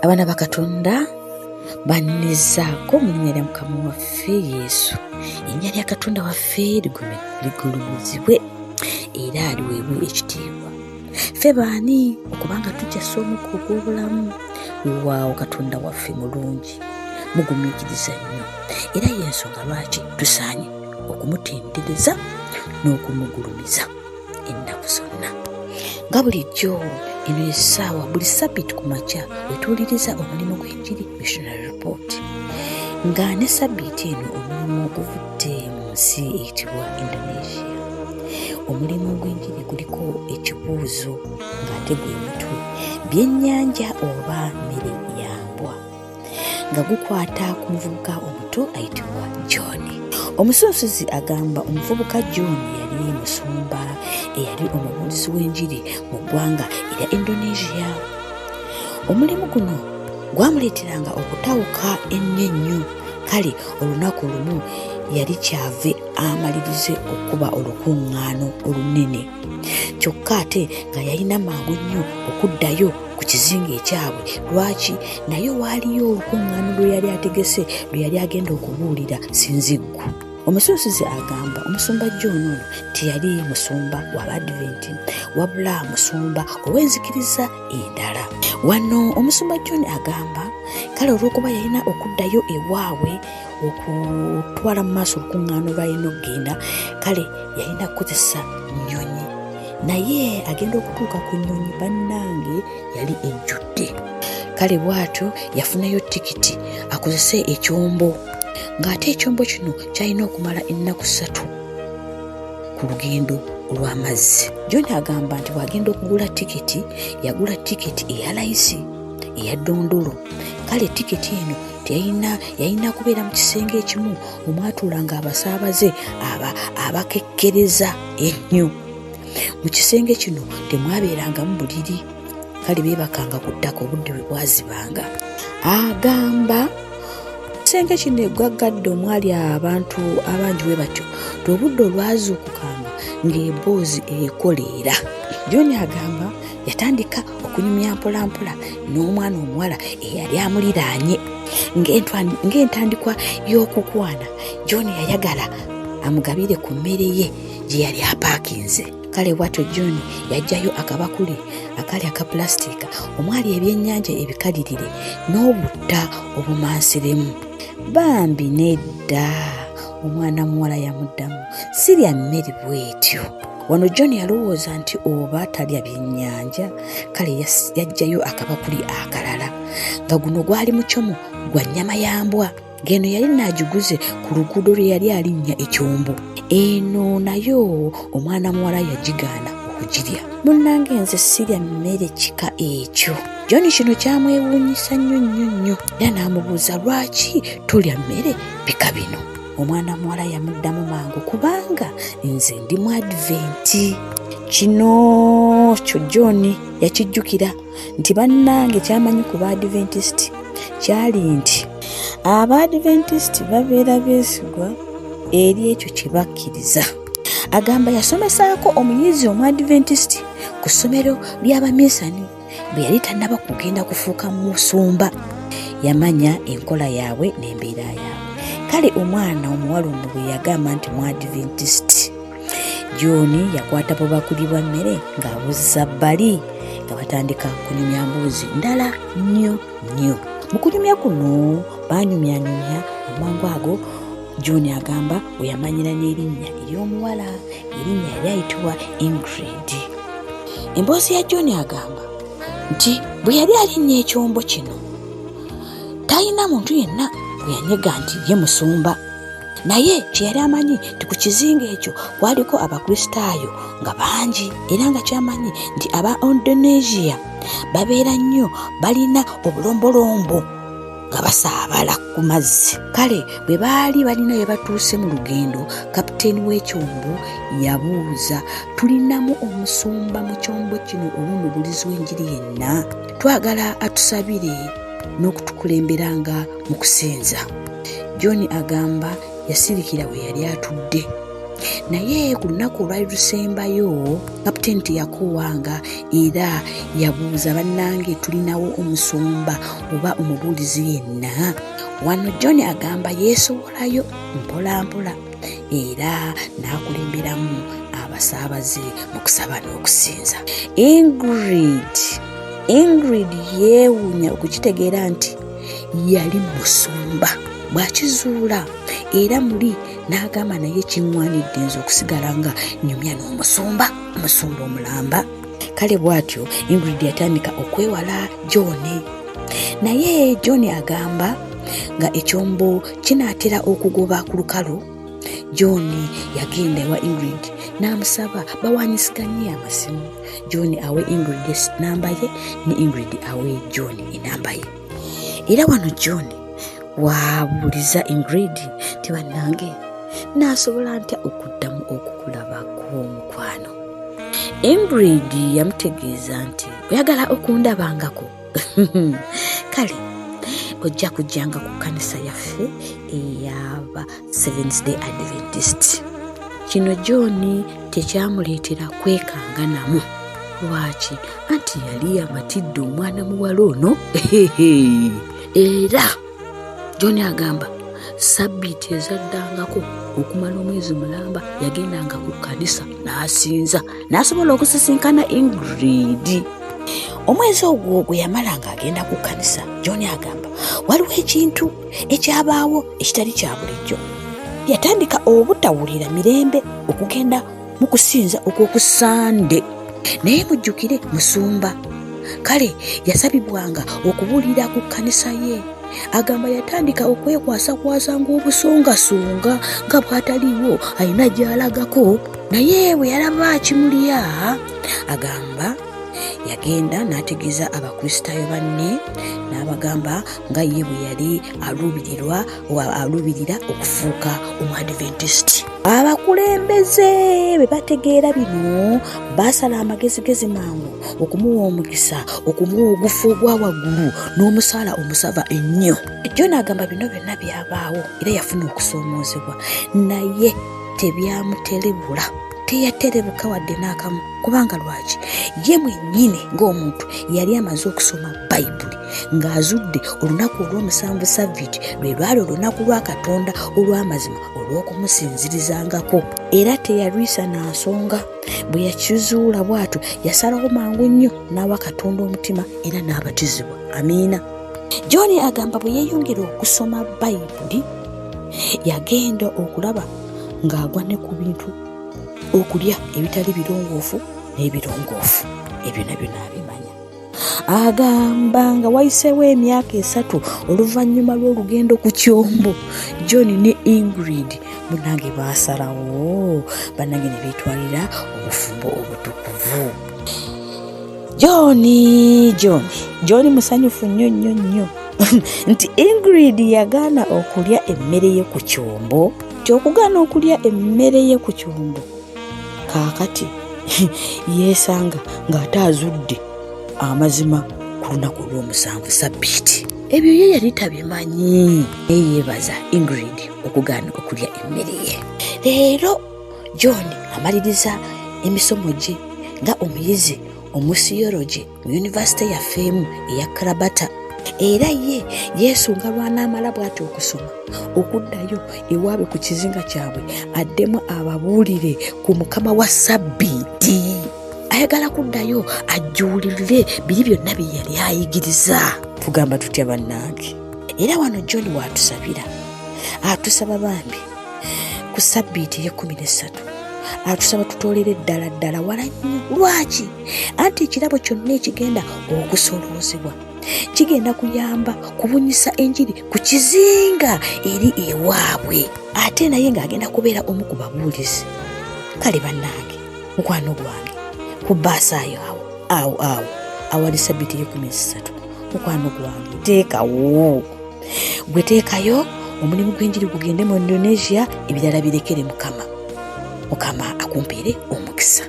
Abaana ba Katonda bannizaako mu linnya lya Mukama waffe Yesu. Erinnya lya Katonda waffe ligulumizibwe era liweebwe ekitiibwa. Ffe baani okubanga tukyassa omukka ogw'obulamu? Weewaawo Katonda waffe mulungi, mugumiikiriza nnyo, era y'ensonga lwaki tusaanye okumutendereza n'okumugulumiza ennaku zonna. Nga bulijjo eno y'essaawa buli sabbiiti ku makya wetuwuliriza omulimu gw'enjiri Missionary Report, nga ne sabbiiti eno omulimu guvudde mu nsi eyitibwa Indonesia. Omulimu gw'enjiri guliko ekibuuzo ng'ate gwe mutwe, byennyanja oba mmere ya mbwa, nga gukwata ku muvubuka omuto ayitibwa John. Omusunsuzi agamba omuvubuka John yali musumba eyali omubuulizi w'enjiri mu ggwanga erya Indonesia. Omulimu guno gwamuleeteranga okutawuka ennyo ennyo, kale olunaku olumu yali kyave amalirize okukuba olukuŋŋaano olunene, kyokka ate nga yalina mangu nnyo okuddayo ku kizinga ekyabwe. Lwaki? Naye waaliyo olukuŋŋaano lwe yali ategese lwe yali agenda okubuulira sinziggu. Omusunsuzi agamba omusumba John ono teyali musumba w'Abadventi, wabula musumba ow'enzikiriza endala. Wano omusumba John agamba kale olw'okuba yalina okuddayo ewaabwe okutwala mu maaso olukuŋŋaana olwalina okugenda, kale yalina kukozesa nnyonyi, naye agenda okutuuka ku nnyonyi bannange yali ejjudde. Kale bw'atyo yafunayo tikiti akozese ekyombo, ng'ate ekyombo kino kyalina okumala ennaku 3 ku lugendo olw'amazzi. John agamba nti bw'agenda okugula tikiti, yagula tikiti eya layisi eya ddondolo. Kale tikiti eno yalina kubeera mu kisenge ekimu omwatuulanga abasaabaze abakekkereza ennyo. Mu kisenge kino temwabeerangamu buliri, kale beebakanga ku ttaka obudde bwe bwazibanga. Agamba kisenge kino eggaggadde omwali abantu abangi bwe batyo, nti obudde olwazuukukanga ng'emboozi ekoleera. John agamba yatandika okunyumya mpolampola n'omwana omuwala eyali amuliraanye. Ng'entandikwa y'okukwana, John yayagala amugabire ku mmere ye gye yali apaakinze. Kale bw'atyo John yaggyayo akabakuli akali aka pulasitiika omwali ebyennyanja ebikalirire n'obutta obumansiremu. Bambi nedda, omwana muwala yamuddamu, sirya mmere bw'etyo. Wano John yalowooza nti oba talya byennyanja, kale yaggyayo akabakuli akalala nga guno gwali mucomo gwa nnyama ya mbwa, ng'eno yali naagiguze ku luguudo lwe yali alinnya ekyombo. Eno nayo omwana muwala yagigaana okugirya. Munnange nze sirya mmere kika ekyo. John kino kyamwewuunyisa nnyo nnyo nnyo era n'amubuuza lwaki tolya mmere bika bino. Omwana muwala yamuddamu mangu, kubanga nze ndi mu Adventi. Kino kyo John yakijjukira nti bannange kyamanyi ku Baadventisiti kyali nti Abaadventisiti babeera beesigwa eri ekyo kye bakkiriza. Agamba yasomesaako omuyizi Omuadventisiti ku ssomero ly'Abaminsani bwe yali tannaba kugenda kufuuka musumba. Yamanya enkola yaabwe n'embeera yaabwe. Kale omwana omuwala ono bwe yagamba nti Muadventisiti, John yakwata bubakuli bwa mmere ng'abuzza bbali nga batandika kunyumya mbuuzi ndala nnyo nnyo. Mu kunyumya kuno baanyumyanyumya amangu ago John agamba we yamanyira n'erinnya ery'omuwala, erinnya yali ayitibwa Ingrid. Emboozi ya John agamba nti bwe yali alinnya ekyombo kino talina muntu yenna gwe yanyega nti ye musumba, naye kye yali amanyi nti ku kizinga ekyo kwaliko Abakristaayo nga bangi, era nga kyamanyi nti aba Indonesia babeera nnyo balina obulombolombo nga basaabala ku mazzi. Kale bwe baali balina we batuuse mu lugendo, kapiteeni w'ekyombo yabuuza, tulinamu omusumba mu kyombo kino oba omubuulizi w'enjiri yenna? Twagala atusabire n'okutukulemberanga mu kusinza. John agamba yasirikira we yali atudde. Naye ku lunaku olwali lusembayo, kapiteeni teyakoowanga era yabuuza, bannange tulinawo omusumba oba omubuulizi yenna? Wano John agamba yeesowolayo mpolampola era n'akulemberamu abasaabaze mu kusaba n'okusinza. Ingrid yeewuunya okukitegeera nti yali musumba. Bw'akizuula era muli n'agamba, naye kiŋŋwanidde nze okusigala nga nyumya n'omusumba, omusumba omulamba. Kale bw'atyo Ingrid yatandika okwewala John. Naye John agamba nga ekyombo kinaatera okugoba ku lukalu, John yagenda ewa Ingrid n'amusaba bawanyisiganye amasimu. John awe Ingrid enamba ye ne Ingrid awe John enamba ye. Era wano John waabuuliza Ingrid nti, bannange naasobola ntya okuddamu okukulabako omukwano? Ingrid yamutegeeza nti, oyagala okundabangako? Kale ojja kujjanga ku kkanisa yaffe ey'aba Seventh Day Adventist. Kino John tekyamuleetera kwekanga namu. Lwaki? Anti yali amatidde omwana muwala ono. Era John agamba sabbiiti ezaddangako okumala omwezi mulamba yagendanga ku kkanisa n'asinza n'asobola okusisinkana Ingrid. Omwezi ogwo gwe yamala ng'agenda ku kkanisa, John agamba waliwo ekintu ekyabaawo ekitali kya bulijjo. Yatandika obutawulira mirembe okugenda mu kusinza okw'oku Sande. Naye mujjukire musumba, kale yasabibwanga okubuulira ku kkanisa ye. Agamba yatandika okwekwasakwasa ng'obusongasonga nga bw'ataliiwo alina gy'alagako. Naye bwe yalaba kimulya, agamba yagenda n'ategeeza Abakristaayo banne n'abagamba nga ye bwe yali aluubirira okufuuka Omuadventist. Abakulembeze bwe bategeera bino, baasala amagezigezi mangu okumuwa omukisa, okumuwa ogufo ogwa waggulu n'omusaala omusava ennyo. John agamba bino byonna byabaawo era yafuna okusoomoozebwa, naye tebyamuterebula, teyaterebuka wadde n'akamu. Kubanga lwaki? Ye mwennyini ng'omuntu yali amaze okusoma Bayibuli ng'azudde olunaku olw'omusanvu Sabbiiti lwe lwali olunaku lwa Katonda olw'amazima olw'okumusinzirizangako, era teyalwisa na nsonga. Bwe yakizuula bw'atyo, yasalawo mangu nnyo n'awa Katonda omutima era n'abatizibwa. Amiina. John agamba bwe yeeyongera okusoma Bayibuli, yagenda okulaba ng'agwa ne ku bintu okulya ebitali birongoofu n'ebirongoofu, ebyo nabyo n'abimanya. Agamba nga wayiseewo emyaka 3 oluvannyuma lw'olugendo ku kyombo, John ne Ingrid munnange baasalawo bannange ne beetwalira obufumbo obutukuvu. John musanyufu nnyo nnyo nnyo nti Ingrid yagaana okulya emmere ye ku kyombo, nti okugaana okulya emmere ye ku kyombo kaakati yeesanga ng'ate azudde amazima ku lunaku olw'omusanvu Sabbiiti. Ebyo ye yali tabimanyi, naye yeebaza Ingrid okugaana okulya emmere ye. Leero John amaliriza emisomo gye nga omuyizi omusiyologi mu yunivasite yaffe emu eya Krabata, era ye yeesunga lw'anaamala bw'ati okusoma okuddayo ewaabwe ku kizinga kyabwe addemu ababuulire ku Mukama wa Sabbiiti. Ayagala kuddayo ajjuulirire biri byonna bye yali ayigiriza. Tugamba tutya bannange? Era wano John waatusabira, atusaba bambi ku Sabbiiti ey'e13, atusaba tutoolere ddala ddala wala nnyo. Lwaki? Anti ekirabo kyonna ekigenda okusoloozebwa kigenda kuyamba kubunyisa enjiri ku kizinga eri ewaabwe, ate naye ng'agenda kubeera omu ku babuulizi. Kale bannange, mukwano gwange, ku baasaayo awo awo awo awali Sabbiiti y'e13, mukwano gwange, teekawo gwe, teekayo omulimu gw'enjiri gugende mu Indonesia, ebirala birekere Mukama. Mukama akumpeere omukisa.